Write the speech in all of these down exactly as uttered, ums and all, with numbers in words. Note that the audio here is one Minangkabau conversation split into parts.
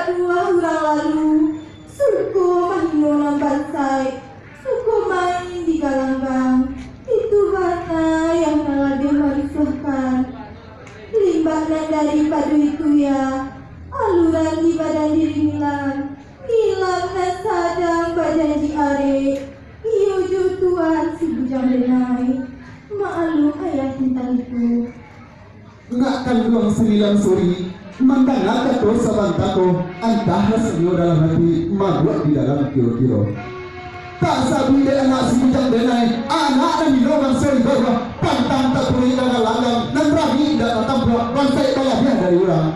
Buah urang lalu, suko mahino nan bansaik, suko main di galanggang. Itu bana yang nan labiah marusuahkan. Limbak nan daripado itu, ya, aluran di badan diri Nilam, Nilam nan sadang bajanji arek, iyo jo tuan si Bujang Denai. Maklum ayah tantang itu. Nak kanduang si Nilam suri, mandanga kato sabanta ko, antah rasanyo dalam ati, mabuak di dalam kiro-kiro. Tak sabuik dek anak si Bujang Denai, anak nan hino banso di bawah, pantang taturuik nan galanggang, nan rami indak tatampuak, bansaik balabiah dari urang.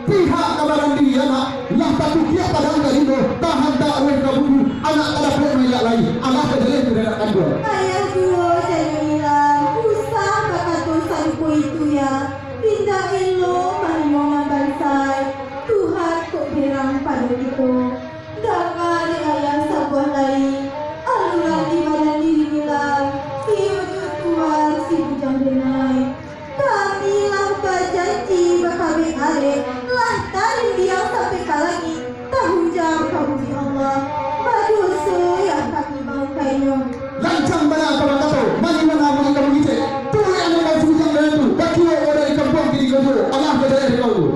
Pihak ka badan diri anak, lah tatukiak padang ka lido, tahantak rueh ka bumi, anak tak dapek mailak lai, alah ka jaleh tu anak kanduang. Ayah juo janyo Nilam, usah bakato sarupo itu, ya. Indak elok mahino nan bansaik, Tuhan kok berang pado kito. Danga dek ayah sabuah lai, aluran di badan diri Nilam, iyo jo tuan si Bujang Denai. Kami lah bajanji bakawin arek, lah tarindiang sampai ka langik, tahunjam ka bumi Allah, badoso yang kami mangkainyo. Lancang bana kau bakato, mani manga mulik kau mangicek. Turuik anak kau si Bujang Denai tu, bakiwok kau dari kampuang kini kau juo, alah ka jaleh kau tu.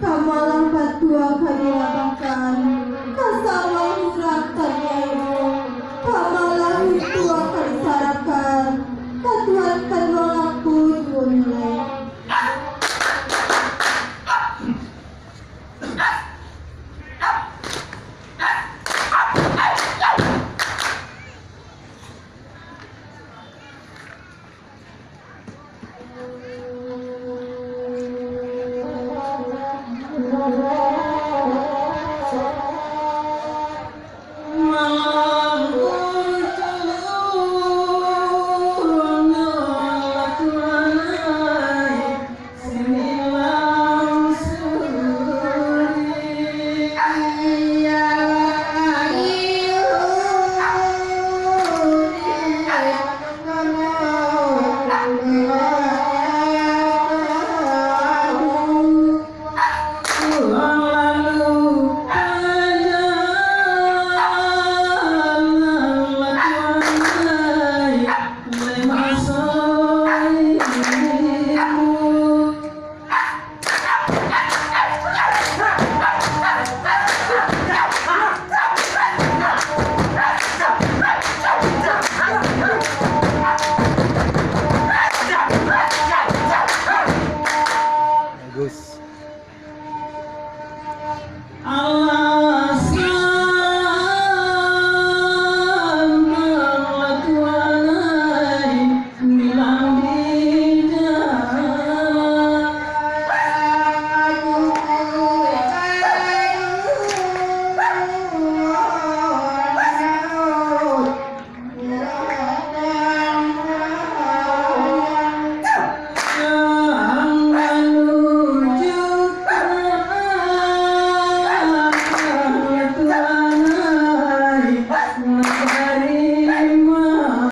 Kamalah batua ka dilabangkan, ka sawah urang taniayo, kamalah utuak ka disarahkan, ka tuan kanduang angku juo nilai. Bagus.